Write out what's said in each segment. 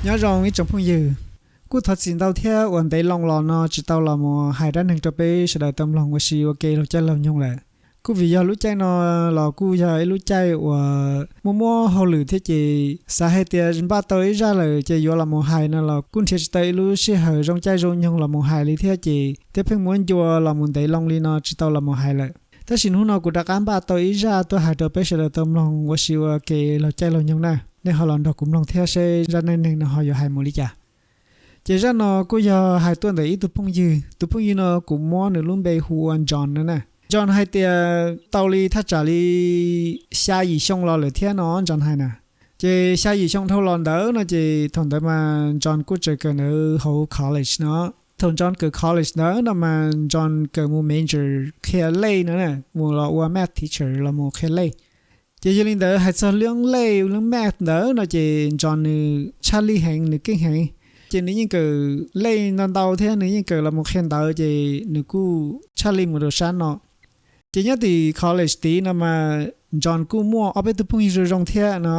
Nyob zoo ib tsoom phooj ywg, kuj thov txim ntau thiab uas ntev loo los no tsis tau los mus hais dab neeg rau peb sawv daws tau mloog ua si ua ke laug caij laug nyoog lawm. Kuj vim yog lub caij no los kuj yog ib lub caij uas muaj muaj hauj lwm thiab ces xav hais tias npaj tau ib zaj lawm ces yuav los mus hais no los kuj nrhiav tsis tau ib lub sij hawm zoo caij zoo nyoog los mus hais li thiab ces thiab pheej muab ncua los mus ntev loo li no tsis tau los mus hais lawm. Tab sis hnub no kuv rov qab npaj tau ib zaj tuaj hais rau peb sawv daws tau mloog ua si ua ke laug caij laug nyoog na. Nej ho los nrog kuv mloog thiab seb zaj neej neeg no ho yuav hais mus li cas. Ces zaj no kuj yog hais tuaj ntawm ib tug phooj ywg, tus phooj ywg no kuv muab nws lub npe hu ua John no na. John hais tias tau li thaj tsam li xya yim xyoo los lawm thiab no John hais na. Ces xya yim xyoo dhau los ntawd no ces thaum ntawd mas John kuj tseem kawm ntawd hauv college no. Thaum John kawm college ntawd no mas John kawm mus major qhia lej no na, mus los ua math teacher los mus qhia lej. Ces yog li ntawd hais txog lub lej lub math ntawd no ces John nws tshaj lij heev, nws keej heev. Ces nws yeej kawm lej ntau ntau thiab nws yeej kawm los mus qhia ntawv ces nws kuj tshaj lij mus rau sab no. Ces nyob tim college tid no mas John kuj muaj ob peb tug phooj ywg zoo zoo thiab no.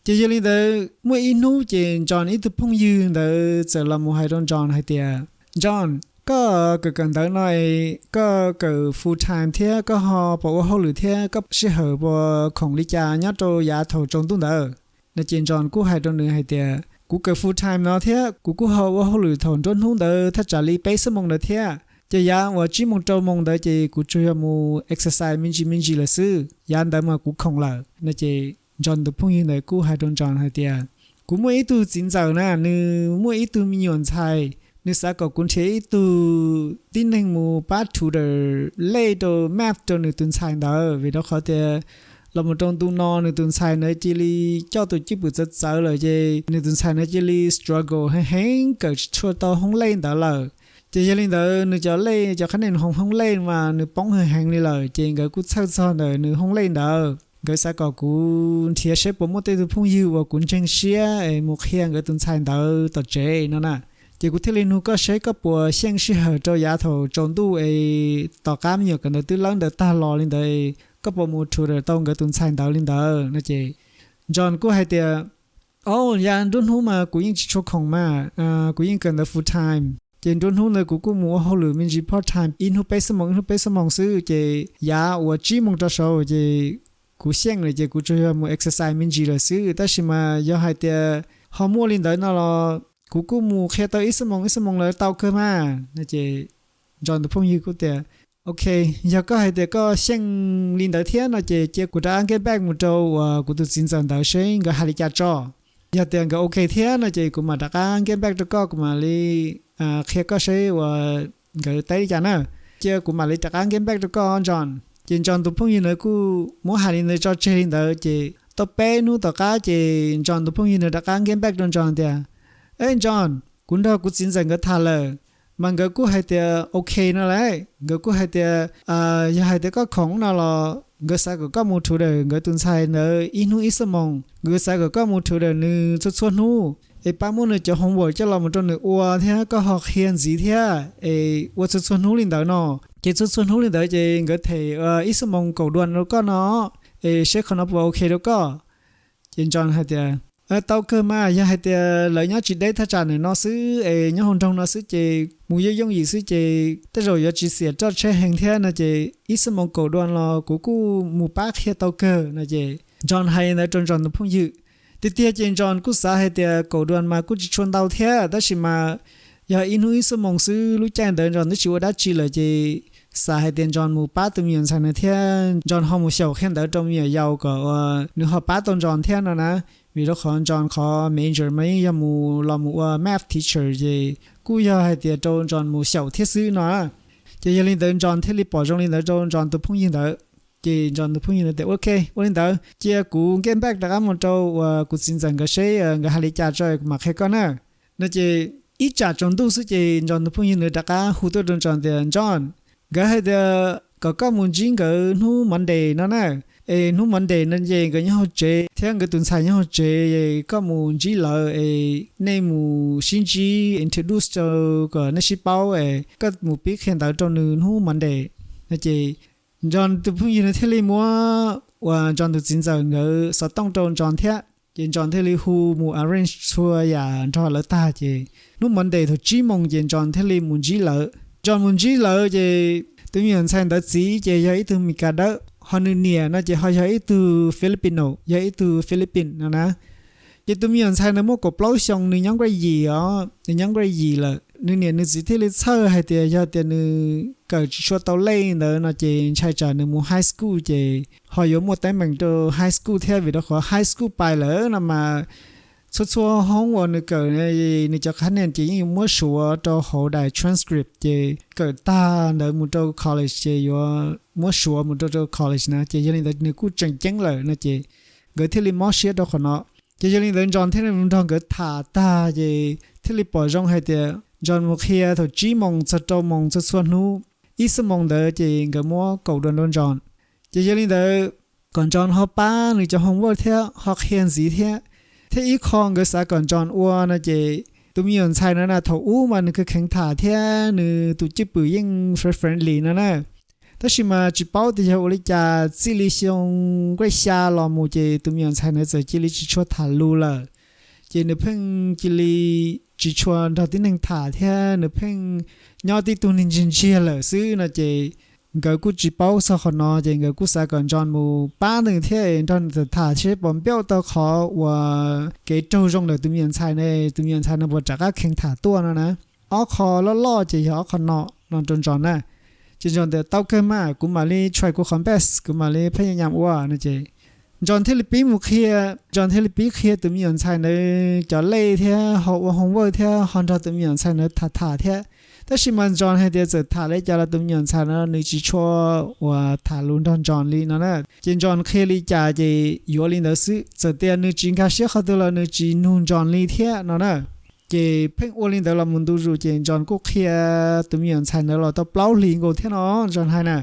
Ces yog li ntawd muaj ib hnub ces John ib tug phooj ywg ntawd txawm los mus hais rau John hais tias, John, koj kawm kawm ntawv no es koj kawm full time thiab koj ho puas ua hauj lwm thiab koj sij hawm puas khoom li cas nyob rau yav thaum tsaus ntuj ntawd? No ces John kuj hais rau nws hais tias, kuv kawm full time no thiab kuv kuj ho ua hauj lwm thaum nruab hnub ntawd thaj tsam li peb xuab moos ntawd thiab. Ces yav uas tsib moos rau moos ntawd ces kuv tsuas yog mus exercise me ntsis me ntsis lawm xwb, yav ntawd mas kuv khoom lawm. No ces John tus phooj ywg ntawd kuj hais rau John hais tias, kuv muaj ib tug txiv ntxawm na, nws muaj ib tug me nyuam ntxhais, nws xav kom kuv nrhiav ib tug tib neeg mus pab tutor lej rau math rau nws tus ntxhais ntawd, vim rau qhov tias los mus rau ntu no nws tus ntxhais ntawd cia li coj tus cwj pwm txawv txawv lawm ces nws tus ntxhais ntawd cia li struggle heev heev kawm tsis tshua tau hoob lej ntawd lawm. Ces yog li ntawd nws cov lej, cov qhab nia hauv hoob lej mas nws poob heev heev li lawm, ces nkawd kuj txhawj txog ntawm nws hoob lej ntawd. Nkawd xav kom kuv nrhiav seb puas muaj tej tug phooj ywg uas kuv ntseeg siab es mus qhia nkawd tus ntxhais ntawd tom tsev no na. Ces kuv thiaj li nug koj seb koj puas xyeej sij hawm rau yav thaum tsaus ntuj es tom qab me nyuam kawm ntawv twb lawb ntawd tag los li ntawd, koj puas mus tutor tau nkawd tus ntxhais ntawd li ntawd no ces John kuj hais tias, o, yav nruab hnub mas kuv yeej tsis tshua khoom mas, kuv yeej kawm ntawv full time. Ces nruab hnub ntawd kuv kuj mus ua hauj lwm me ntsis part time ib hnub peb xuab moos ib hnub peb xuab moos xwb, ces yav uas tsib moos rau saud ces kuv xyeej lawm ces kuv tsuas yog mus exercise me ntsis lawm xwb. Tab sis mas yog hais tias ho muaj li ntawd no los kuv kuj mus qhia tau ib xuab moos ib xuab moos lawm tau kawg mas no ces John tus phooj ywg kuj tias, ok, yog koj hais tias koj xyeej li ntawd thiab no ces cia kuv rov qab get back mus rau uas kuv tus txiv ntxawm ntawd seb nkawd hais li cas tso. Yog tias nkawd ok thiab no ces kuv mam rov qab get back rau koj, kuv mam li qhia koj seb uas nkawd teb li cas na. Cia kuv mam li rov qab get back rau koj John. Ces John tus phooj ywg ntawd kuj muab hais li ntawd tso tseg li ntawd ces tau peb hnub tom qab ces John tus phooj ywg ntawd rov qab get back rau John tias, e John, kuv nrog kuv txiv ntxawm nkawd tham lawm, mas nkawd kuj hais tias ok no lauj. Nkawd kuj hais tias yog hais tias koj khoom no los nkawd xav kom koj mus tutor nkawd tus ntxhais ntawd ib hnub ib xuab moos, nkawd xav kom koj mus tutor nws txhua txhua hnub es pab muab nws cov homework coj los mus rau nws ua thiab koj ho qhia ntxiv thiab es ua txhua txhua hnub li ntawd no. Ces txhua txhua hnub li ntawd ces nkawd them ib xuab moos kaum duas rau koj no es seb qhov no puas ok rau koj. Ces John hais tias, tau kawg mas, yog hais tias lawv nyob tsis deb thaj tsam ntawm no xwb es nyob hauv nroog no xwb ces mus yooj yooj yim xwb ces tej zaum yuav tsis xiam roj tsheb heev thiab no ces ib xuab moos kaum duas los kuv kuj mus pab qhia tau kawg no ces John hais li ntawd rau John tus phooj ywg. Tiag tiag ces John kuj xav hais tias kaum duas mas kuj tsis tshua ntau thiab, tab sis mas yog ib hnub ib xuab moos xwb, lub caij ntawd John twb tsis ua dab tsi lawm ces xav hais tias John mus pab tus me nyuam ntxhais ntawd thiab John ho mus xyaum qhia ntawv rau me nyuam yaus kom nws ho pab tau John thiab no na. Vim rau qhov John qhov major mas yeej yog mus los mus ua math teacher ces kuj yog hais tias rau John mus xyaum thiab xwb no. Ces yog li ntawd John thiaj li pom zoo li ntawd rau John tus phooj ywg ntawd. Ces John tus phooj ywg ntawd tias, ok, ua li ntawd cia kuv get back rov qab mus rau uas kuv txiv ntxawm nkawd seb nkawd hais li cas tso kuv mam qhia koj na. No ces ib tsam tsaus ntuj xwb ces John tus phooj ywg ntawd rov qab hu tuaj rau John tias, John, nkawd hais tias kom koj mus ntsib nkawd hnub Monday no na. Es hnub Monday no ces nkawd nyob hauv tsev thiab nkawd tus ntxhais nyob hauv tsev, koj mus ntsib lawv es nej mus sib ntsib introduce rau kom nej sib paub es koj mus pib qhia ntawv rau nws hnub Monday. No ces John tus phooj ywg no thiaj li muab uas John tus txiv ntxawm nkawd xov tooj rau John thiab. Ces John thiaj li hu mus arrange txhua yam nrog lawv tag ces hnub Monday thaum tsib moos ces John thiaj li mus ntsib lawv. John mus ntsib lawv ces tus me nyuam ntxhais ntawd txiv ces yog ib tug Meskas dawb, ho nws niam no ces ho yog ib tug Filipino, yog ib tug Philippines no na. Ces tus me nyuam ntxhais ntawd muaj kaum plaub xyoo, nws nyob grade yim os, nws nyob grade yim lawm. Nws niam nws txiv thiaj li txhawj hais tias yog tias nws kawm tsis tshua tau lej ntawd no ces ntshai tsam nws mus high school ces ho yuav muaj teeb meem rau high school thiab, vim rau qhov high school pais lawm no mas txhua txhua hoob uas nws kawm, nws cov qhab nia ces yeej yuav muab suav rau hauv daim transcript ces kawm tag ntawd mus rau college ces yuav muab suav mus rau rau college na. Ces yog li ntawd nws kuj tseem ceeb lawm no ces nkawd thiaj li mob siab rau qhov no. Ces yog li ntawd John thiaj li nrog nkawd tham tag ces thiaj li pom zoo hais tias John mus qhia thaum tsib moos txog rau moos txhua txhua hnub, ib xuab moos ntawd ces nkawd muab kaum dua nrog John. Ces yog li ntawd kom John ho pab nws cov homework thiab ho qhia ntxiv thiab. Thiab ib qho nkawd xav kom John ua no ces tus me nyuam ntxhais no na thaum ub mas nws kheev tham thiab nws tus cwj pwm yeej friendly no na. Tab sis mas tsis paub tias yog ua li cas txij li xyoo grade xya los mus ces tus me nyuam ntxhais ntawd txawm cia li tsis tshua tham lus lawm. Ces nws pheej cia li tsis tshua nrog tib neeg tham thiab nws pheej nyob tib tug neeg ntsiag ntsiag lawm xwb no ces nkawd kuj tsis paub txog qhov no ces nkawd kuj xav kom John mus pab nws thiab nrog nws tham tham seb puas npauj tau qhov uas kev raug zoo ntawm tus me nyuam ntxhais ne, tus me nyuam ntxhais no puas rov qab kheev tham tuaj no na. Ob qho loj loj ces yog ob qho no no rau John na. Ces John tias tau kawg mas kuv mam li try kuv qhov best, kuv mam li pheej yam ua no ces John thiaj li pib mus qhia, John thiaj li pib qhia tus me nyuam ntxhais ntawd cov lej thiab ho ua homework thiab ho nrog tus me nyuam ntxhais ntawd tham tham thiab. Tab sis mas John hais tias txawm tham li cas los tus me nyuam ntxhais no nws tsis tshua uas tham lus nrog John li no na. Ces John qhia li cas ces yuav li ntawd xwb, txawm tias nws tsis nkag siab qhov twg los nws tsis nug John li thiab no na. Ces pheej ua li ntawd los mus ntu zus ces John kuj qhia tus me nyuam ntxhais ntawd los tau plaub hlis nkaus thiab no, John hais na.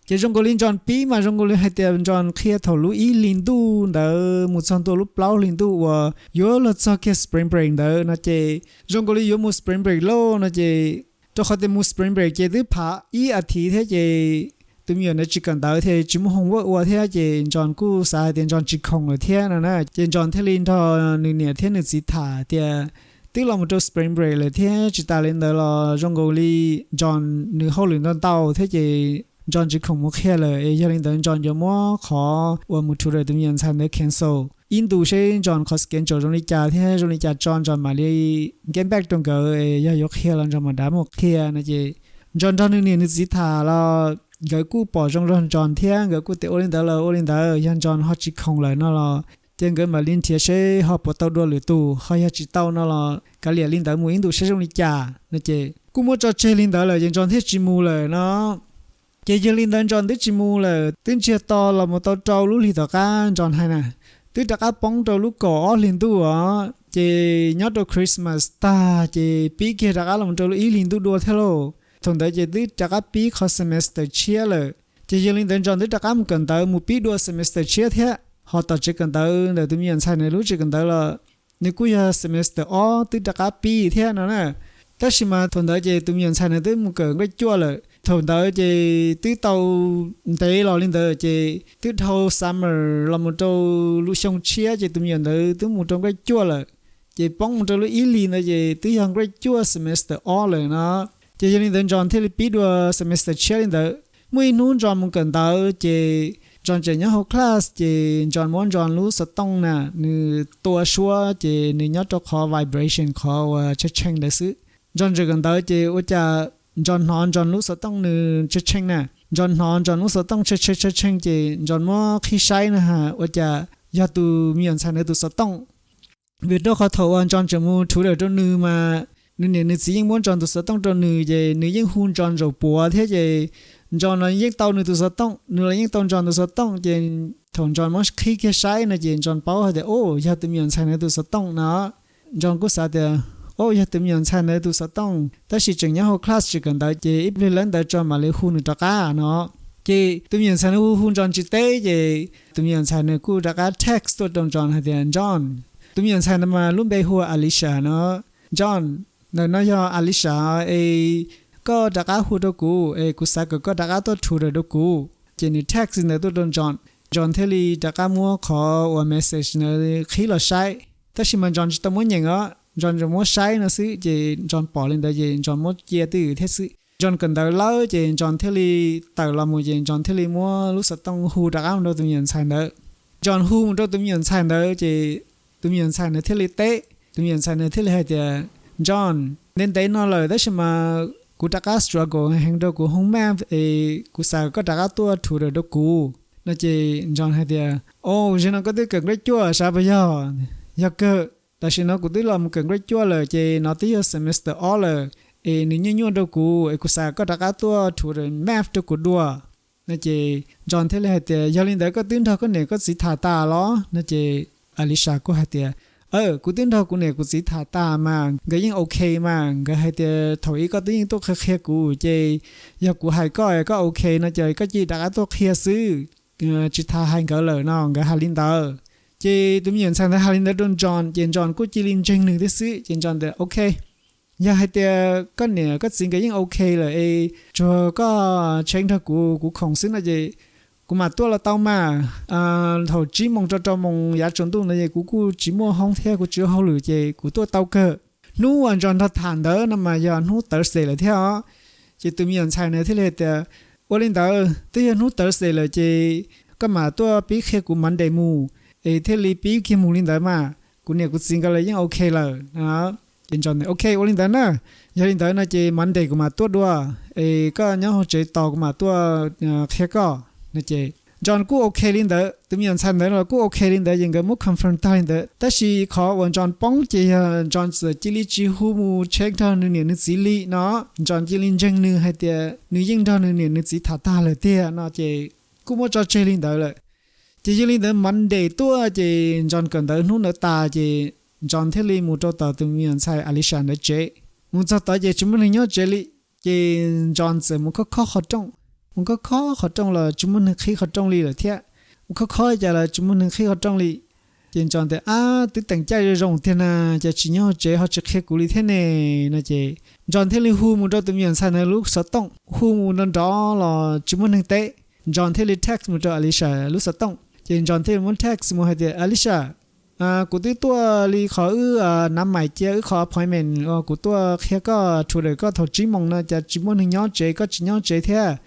Ces zoo nkaus li John pib mas zoo nkaus li hais tias John qhia thaum lub ib hlis ntuj ntawd mus txog ntua lub plaub hlis ntuj uas yuav luag txog kiag spring break ntawd no ces zoo nkaus li yuav mus spring break lauj no ces rau qhov tias mus spring break ces twb phav ib as thiv thiab ces tus me nyuam ntawd tsis kawm ntawv thiab tsis muaj homework ua thiab ces John kuj xav hais tias John tsis khoom lawm thiab no na. Ces John thiaj li nrog nws niam thiab nws txiv tham tias twb los mus rau spring break lawm thiab tsis tas li ntawd los zoo nkaus li John nws hauj lwm ntau ntau thiab ces John tsis khoom mus qhia lawm es yog li ntawd John yuav muab qhov uas mus tutor tus me nyuam ntxhais ntawd cancel ib ntus seb John qhov schedule zoo li cas thiab zoo li cas tso John mam li get back rau nkawd es yog yuav qhia los John mam dav mus qhia no ces John nrog nws niam nws txiv tham los nkawd kuj pom zoo rau John thiab nkawd kuj tias ua li ntawd los ua li ntawd, yog John ho tsis khoom lawm no los ces nkawd mam li nrhiav seb ho puas tau dua lwm tus, ho yog tsis tau no los kav liam li ntawd mus ib ntus seb zoo li cas no ces kuj muab tso tseg li ntawd lawm ces John thiaj tsis mus lawm no. Ces yog li ntawd John twb tsis mus lawm, twb ntsiag to los mus tau rau lub hlis tom qab John hais na, twb rov qab poob rau lub kaum ob hlis ntuj os. Ces nyob rau Christmas tag ces pib kiag rov qab los mus rau lub ib hlis ntuj dua thiab lauj. Thaum ntawd ces twb rov qab pib qhov semester tshiab lawm. Ces yog li ntawd John twb rov qab mus kawm ntawv mus pib dua semester tshiab thiab, ho tom tsev kawm ntawv ntawm tus me nyuam ntxhais nws lub tsev kawm ntawv los nws kuj yog semester ob twb rov qab pib thiab no na. Tab sis mas thaum ntawd ces tus me nyuam ntxhais nws twb mus kawm grade cuaj lawm, thaum ntawd ces twb tau ntev los li ntawd ces twb dhau summer los mus rau lub xyoo tshiab ces tus me nyuam ntawd twb mus rau grade cuaj lawm. Ces poob mus rau lub ib hlis ntawd ces twb yog grade cuaj semester ob lawm no. Ces yog li ntawd John thiaj li pib dua semester tshiab li ntawd. Muaj ib hnub John mus kawm ntawv ces John tseem nyob hauv class ces John muab John lub xov tooj na, nws tua suab ces nws nyob rau qhov vibration qhov uas tshee tshee ntawd xwb. John tseem kawm ntawv ces ua cas John hnov John lub xov tooj nws tshee tshee na. John hnov John lub xov tooj tshee tshee tshee tshee ces John muab qhib saib na ha ua cas yog tus me nyuam ntxhais ntawd tus xov tooj. Vim rau qhov thaum uas John tseem mus tutor rau nws mas nws niam nws txiv yeej muab John tus xov tooj rau nws ces nws yeej hu John zaum puav thiab ces John los yeej tau nws tus xov tooj, nws los yeej tau John tus xov tooj ces thaum John muab qhib kiag saib no ces John paub hais tias o yog tus me nyuam ntxhais ntawd tus xov tooj no. John kuj xav tias o yog tus me nyuam ntxhais ntawd tus xov tooj tab sis tseem nyob hauv class tseem kawm ntawv ces ib pliag lawv ntawd John mam li hu nws rov qab no. Ces tus me nyuam ntxhais nws hu hu John tsis teb ces tus me nyuam ntxhais nws kuj rov qab text tuaj rau John hais tias John, tus me nyuam ntxhais ntawd mas lub npe hu ua Alicia no. John, ntawm no yog Alicia es koj rov qab hu rau kuv es kuv xav kom koj rov qab tuaj tutor rau kuv. Ces nws text ntawd tuaj rau John. John thiaj li rov qab muab qhov uas message ntawd qhib los saib, tab sis mas John tsis tau muab nyeem os, John tsuas muab saib no xwb, ces John pom li ntawd ces John muab cia twj ywm thiab xwb. John kawm ntawv lawm ces John thiaj li tawm los mus ces John thiaj li muab lub xov tooj hu rov qab mus rau tus me nyuam ntxhais ntawd. John hu mus rau tus me nyuam ntxhais ntawd ces tus me nyuam ntxhais ntawd thiaj li teb, tus me nyuam ntxhais ntawd thiaj li hais tias, John, ntev ntev no lawm tab sis mas kuv rov qab struggle heev rau kuv hoob maths es kuv xav koj rov qab tuaj tutor rau kuv no. Ces John hais tias, O, zaum no koj twb kawm grade cuaj sav puas yog? Yog kawg, tam sim no kuv twb los mus kawm grade cuaj lawm ces no twb yog semester ob lawm, es nws nyuaj nyuaj rau kuv es kuv xav koj rov qab tuaj tutor maths rau kuv dua no. Ces John thiaj li hais tias, Yog li ntawd koj twb nrog koj niam koj txiv tham tas los? No ces Alisa kuj hais tias, Aw, kuv twb nrog kuv niam kuv txiv tham tas mas nkawd yeej ok mas, nkawd hais tias thaum ub koj twb yeej tuaj qhia qhia kuv ces yog kuv hais koj koj ok no ces koj cia li rov qab tuaj qhia xwb, tsis tas hais nkawd lawm no, nkawd hais li ntawd. Ces tus me nyuam ntxhais ntawd hais li ntawd rau John ces John kuj cia li ntseeg nws thiab xwb ces John tias, Ok, yog hais tias koj niam koj txiv nkawd yeej ok lawm es tsuas koj check nrog kuv, kuv khoom xwb no ces kuv mam tuaj los tau mas. Thaum tsib moos rau rau moos yav tsaus ntuj no ces kuv kuj tsis muaj hoob thiab kuv tsis ua hauj lwm ces kuv tuaj tau kawg. Hnub uas John nrog tham ntawd no mas yog hnub Thursday lawm thiab os. Ces tus me nyuam ntxhais ntawd thiaj li hais tias, Ua li ntawd twb yog hnub Thursday lawm ces koj mam tuaj pib qhia kuv Monday mus, es thiaj li pib kiag mus li ntawd mas, kuv niam kuv txiv nkawd los yeej ok lawm. Ces John, Ok, ua li ntawd na, yog li ntawd no ces Monday kuv mam tuaj dua, es koj nyob hauv tsev tos kuv mam tuaj qhia koj no ces John kuj ok li ntawd, tus me nyuam ntxhais ntawd los kuj ok li ntawd ces nkawd muab confirm tag li ntawd. Tab sis qhov uas John poob ces yog John txawm cia li tsis hu mus check nrog nws niam nws txiv li no, John cia li ntseeg nws hais tias nws yeej nrog nws niam nws txiv tham tag lawm tiag no ces kuj muab tso tseg li ntawd lawm. Ces yog li ntawd Monday tuaj ces John kawm ntawv hnub ntawd tas ces John thiaj li mus rau tom tus me nyuam ntxhais Alisa ntawd tsev. Mus txog tod ces tsis muaj neeg nyob tsev li. Ces John txawm mus khob khob qhov rooj, mus khob khob qhov rooj los tsis muaj neeg qhib qhov rooj li lawm thiab. Mus khob khob li cas los tsis muaj neeg qhib qhov rooj li. Ces John tias, Ab, twb teem caij zoo zoo tiag na, cas tsis nyob hauv tsev ho tsis qhia kuv li thiab ne no ces John thiaj li hu mus rau tus me nyuam ntxhais ntawd lub xov tooj, hu mus nrov nrov los tsis muaj neeg teb. John thiaj li text mus rau Alisa lub xov tooj ces John thiaj li muab text mus hais tias, Alisa, kuv twb tuaj li qhov wb na, mam cia wb qhov appointment uas kuv tuaj qhia koj tutor koj thaum tsib moos no cas tsis muaj neeg nyob tsev, koj tsis nyob tsev thiab,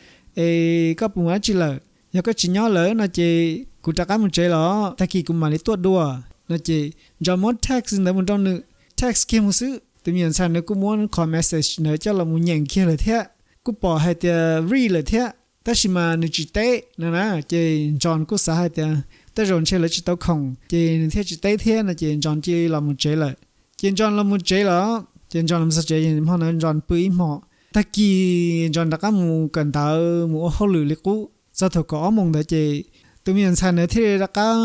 es koj puas mus dab tsi lawm? Yog koj tsis nyob lawm no ces kuv rov qab mus tsev los, tag kis kuv mam li tuaj dua no ces John muab text ntawd mus rau nws, text kiag mus xwb, tus me nyuam ntxhais ntawd kuj muab qhov message ntawd coj los mus nyeem kiag lawm thiab, kuj pom hais tias read lawm thiab, tab sis mas nws tsis teb no na. Ces John kuj xav hais tias tej zaum ntshe lawv tsis tau khoom ces nws thiaj tsis teb thiab no ces John cia li los mus tsev lawm. Ces John los mus tsev lawm, ces John los txog tsev, hmo ntawd John pw ib hmos. Tag kis John rov qab mus kawm ntawv mus ua hauj lwm li qub, txog thaum kaum ob moos ntawd ces tus me nyuam ntxhais ntawd thiaj li rov qab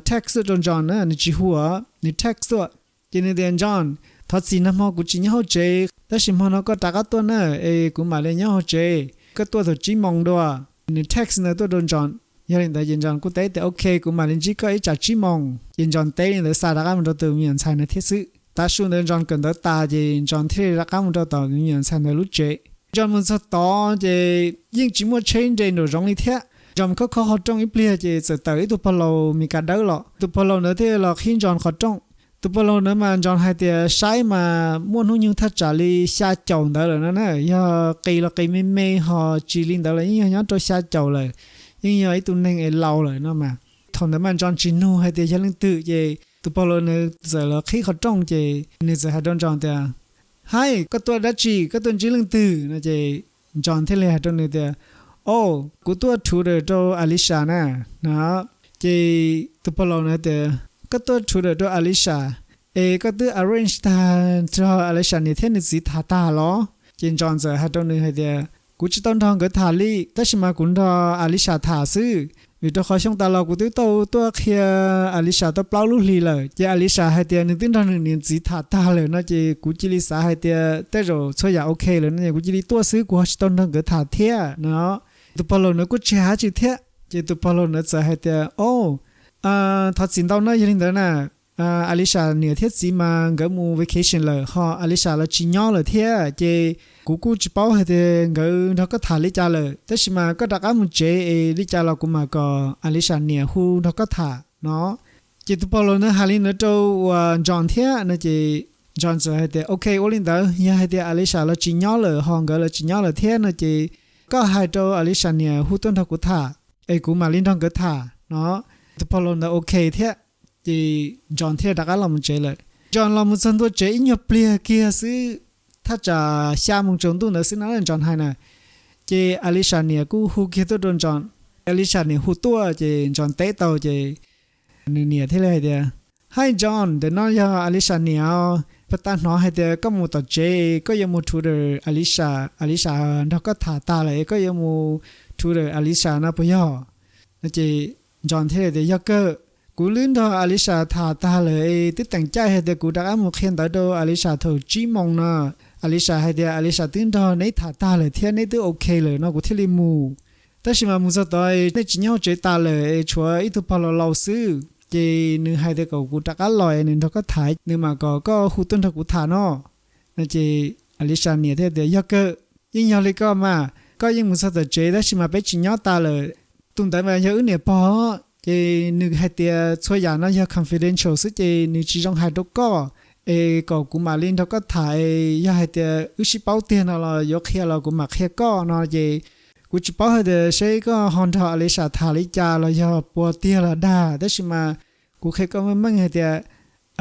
text tuaj rau John na, nws tsis hu os, nws text tuaj. Ces nws tias, John, thov txim, nag hmo kuv tsis nyob hauv tsev, tab sis hmo no koj rov qab tuaj na, es kuv mam li nyob hauv tsev, koj tuaj thaum tsib moos dua. Nws text ntawd tuaj rau John. Yog li ntawd ces John kuj teb tias, Ok, kuv mam li ntsib koj ib tsam tsib moos. Ces John teb li ntawd xa rov qab mus rau tus me nyuam ntxhais ntawd thiab xwb. Tav su ntawd John kawm ntawv tas ces John thiaj li rov qab mus rau tom tus me nyuam ntxhais ntawd lub tsev. John mus txog tod ces yeej tsis muaj tsheb nres nraum zoov li thiab. John mus khob khob qhov rooj ib pliag ces txawm tawm ib tug pog laus Mes Kas dawb los. Tus pog laus ntawd thiaj los qhib John qhov rooj. Tus pog laus ntawd mas John hais tias saib mas muaj hnub nyoog thaj tsam li xya caum ntawd lawm no na, yog qis los qis me me ho tsis li ntawd los yeej yog nyob rau xya caum lawm, yeej yog ib tug neeg es laus lawm no mas. Thaum ntawd mas John tsis nug hais tias yog leej twg ces tus pog laus ntawd txawm los qhib qhov rooj ces nws txawm hais rau John tias, Haib, koj tuaj dab tsi, koj tuaj ntsib leej twg no ces John thiaj li hais rau nws tias, O, kuv tuaj tutor rau Alisa na no. Ces tus pog laus ntawd tias, Koj tuaj tutor rau Alisa, es koj twb arrange tag nrog Alisa niam thiab nws txiv tham tag los? Ces John txawm hais rau nws hais tias, Kuv tsis tau nrog nkawd tham li, tab sis mas kuv nrog Alisa tham xwb, vim rau qhov xyoo tas los kuv twb tau tuaj qhia Alisa tau plaub lub hlis lawm, ces Alisa hais tias nws twb nrog nws niam txiv tham tag lawm no ces kuv cia li xav hais tias tej zaum txhua yam ok lawm no ces kuv cia li tuaj xwb, kuv ho tsis tau nrog nkawd tham thiab no. Tus pog laus ntawd kuj tsis hais dab tsi thiab ces tus pog laus ntawd txawm hais tias, O, thov txim ntau na, yog li ntawd na, Alisa niam thiab txiv mas nkawd mus vacation lawm, ho Alisa los tsis nyob lawm thiab, ces kuv kuj tsis paub hais tias nkawd nrog koj tham li cas lawm, tab sis mas koj rov qab mus tsev es li cas los kuv mam kom Alisa niam hu nrog koj tham no. Ces tus pog laus ntawd hais li ntawd rau uas John thiab no ces John txawm hais tias, Ok, ua li ntawd, yog hais tias Alisa los tsis nyob lawm ho nkawd los tsis nyob lawm thiab no ces koj hais rau Alisa niam hu tuaj nrog kuv tham, es kuv mam li nrog nkawd tham no. Tus pog laus ntawd ok thiab. Ces John thiaj rov qab los mus tsev lawm. John los mus txog ntua tsev ib nyuag pliag kiag xwb, thaj tsam xya moos tsaus ntuj ntawd xwb no John hais na. Ces Alisa niam kuj hu kiag tuaj rau John. Alisa niam hu tuaj ces John teb tau ces nws niam thiaj li hais tias, Hi John, ntawm no yog Alisa niam. Puag ta hnov hais tias koj mus tom tsev, koj yuav mus tutor Alisa, Alisa nrog koj tham tag lawm es koj yuav mus tutor Alisa no puas yog? No ces John thiaj tias, Yog kawg, kuv twb nrog Alisa tham tag lawm es twb teem caij hais tias kuv rov qab mus qhia ntawv rau Alisa thaum tsib moos no. Alisa hais tias Alisa twb nrog neb tham tag lawm thiab neb twb ok lawm no kuv thiaj li mus. Tab sis mas mus txog tod nej tsis nyob hauv tsev tas lawm es tshuav ib tug pog laus laus xwb, ces nws hais tias kom kuv rov qab los es nws nrog koj tham, nws mam kom koj hu tuaj nrog kuv tham no. No ces Alisa niam thiaj tias, Yog kawg, yeej yog li koj mas, koj yeej mus txog tom tsev tab sis mas peb tsis nyob tas lawm. Tus ntawd mas yog wb niam pog, ces nws hais tias txhua yam no yog confidential xwb ces nws tsis zoo hais rau koj, es kom kuv mam li nrog koj tham es yog hais tias wb sib paub tiag no los yuav qhia los kuv mam qhia koj no ces kuv tsis paub hais tias seb koj ho nrog Alisa tham li cas los yog puas tiag los dag, tab sis mas kuv qhia koj meej meej hais tias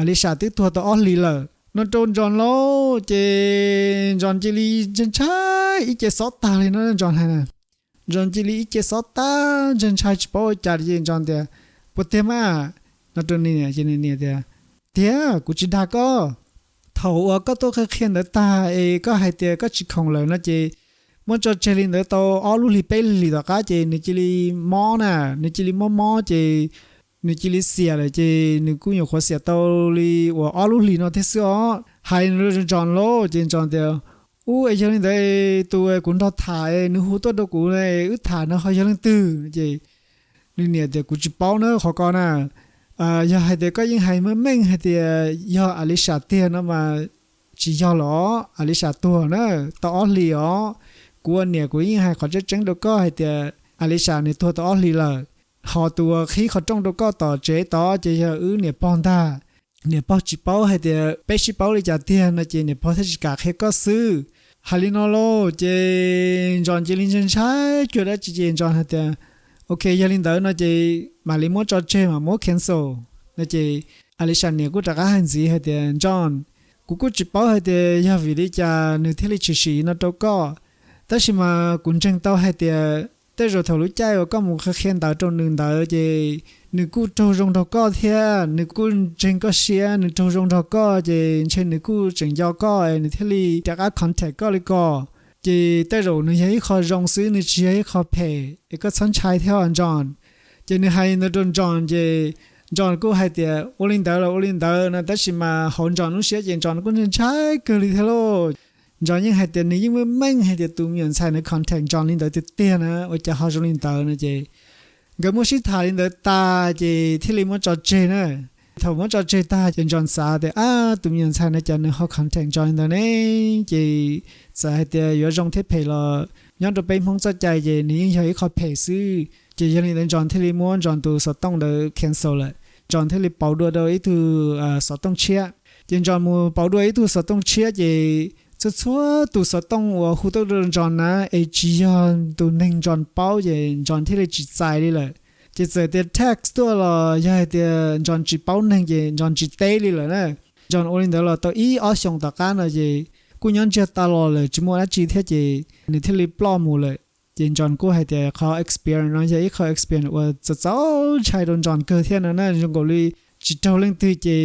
Alisa twb tuag tau ob hlis lawm no rau John lauj. Ces John cia li ntshai ntshai ib ce xob tag li no John hais na. John cia li ib ce xob tag ntshai ntshai tsis paub ua cas ces John tias, Puas tiag mas? No rau nws niam ces nws niam tias, Tiag, kuv tsis dag koj. Thaum uas koj tuaj qhia qhia ntawv tag es koj hais tias koj tsis khoom lawm no ces muab tso tseg li ntawd tau ob lub hlis peb lub hlis tom qab ces nws cia li mob na, nws cia li mob mob ces nws cia li xiam lawm ces nws kuj nyuam qhuav xiam tau li uas ob lub hlis no thiab xwb os. Hais John lauj ces John tias, Ub, es yog li ntawd tus kuv nrog tham es nws hu tuaj rau kuv wb tham no ho yog leej twg? Ces nws niam tias, Kuv tsis paub na qhov ko na. Yog hais tias koj yeej hais meej meej hais tias yog Alisa tiag no mas tsis yog los, Alisa tuag na, tau ob hlis os. Kuv ua niam kuv yeej hais qhov tseeb tseeb rau koj hais tias Alisa nws tuag tau ob hlis lawm. Ho tus uas qhib qhov rooj rau koj tom tsev tod ces yog wb niam pog ntag. Niam pog tsis paub hais tias peb sib paub li cas tiag no ces niam pog thiaj tsis kam qhia koj xwb. Hais li no lauj ces John cia li ntshai ntshai cuag dab tsi ces John hais tias, Ok, yog li ntawd no ces mam li muab tso tseg mam muab cancel. No ces Alisa niam kuj rov qab hais ntxiv hais tias, John, kuv kuj tsis paub hais tias yog vim li cas nws thiaj li tshwm sim no rau koj, tab sis mas kuv ntseeg tau hais tias tej zaum thaum lub caij uas koj mus qhia ntawv rau nws ntawd ces nws kuj raug zoo nrog koj thiab nws kuj ntseeg koj siab, nws raug zoo nrog koj ces ntshe nws kuj tseem nco koj es nws thiaj li rov qab contact koj li ko. Ces tej zaum nws yog ib qho zoo xwb, nws tsis yog ib qho phem es koj txhob ntshai thiab John. Ces nws hais ntawd rau John ces John kuj hais tias, Ua li ntawd los ua li ntawd no, tab sis mas hauv John lub siab ces John kuj ntshai ntshai kawg li thiab lauj. John yeej hais tias nws yeej meej meej hais tias tus me nyuam ntxhais ntawd contact John li ntawd tiag tiag na, ua cas ho zoo li ntawd no ces nkawd muab sib tham li ntawd tag ces thiaj li muab tso tseg na. Thaum muab tso tseg tag ces John xav tias, Ab, tus me nyuam ntxhais no cas nws ho contact John li ntawd ne? Ces txawm hais tias yuav zoo thiab phem los nyob rau peb Hmoob txoj cai ces nws yeej yog ib qho phem xwb. Ces yog li ntawd John thiaj li muab John tus xov tooj ntawd cancel lawm. John thiaj li pauv dua rau ib tug xov tooj tshiab. Ces John mus pauv dua ib tug xov tooj tshiab ces txhua txhua tus xov tooj uas hu tuaj rau John na es tsis yog tus neeg John paub ces John thiaj li tsis txais li lawm. Ces txawm tias text tuaj los yog hais tias John tsis paub neeg ces John tsis teb li lawm na. John ua li ntawd los tau ib ob xyoos tom qab no ces kuj nyob ntsiag tas los lawm tsis muaj dab tsi thiab ces nws thiaj li ploj mus lawm. Ces John kuj hais tias qhov experience no yog ib qho experience uas txaus txaus ntshai rau John kawg thiab no na, zoo nkaus li tsis raug leej twg ces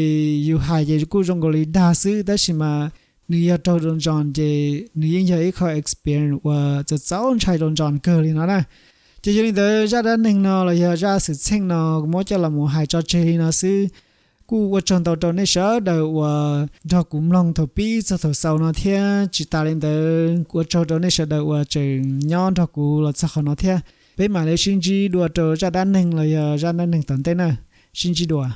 yus hais ces kuj zoo nkaus li dag xwb, tab sis mas nws yog raug rau John ces nws yeej yog ib qho experience uas txaus txaus ntshai rau John kawg li no na. Ces yog li ntawd zaj dab neeg no los yog zaj xwm txheej no kuv muab coj los mus hais tso tseg li no xwb. Kuj ua tsaug ntau rau nej sawv daws uas nrog kuv mloog thaum pib txog thaum xaus no thiab tsis tas li ntawd ua tsaug rau nej sawv daws uas tseem nyob nrog kuv los txog qhov no thiab. Peb mam li sib ntsib dua rau zaj dab neeg los yog zaj dab neeg tom ntej na. Sib ntsib dua.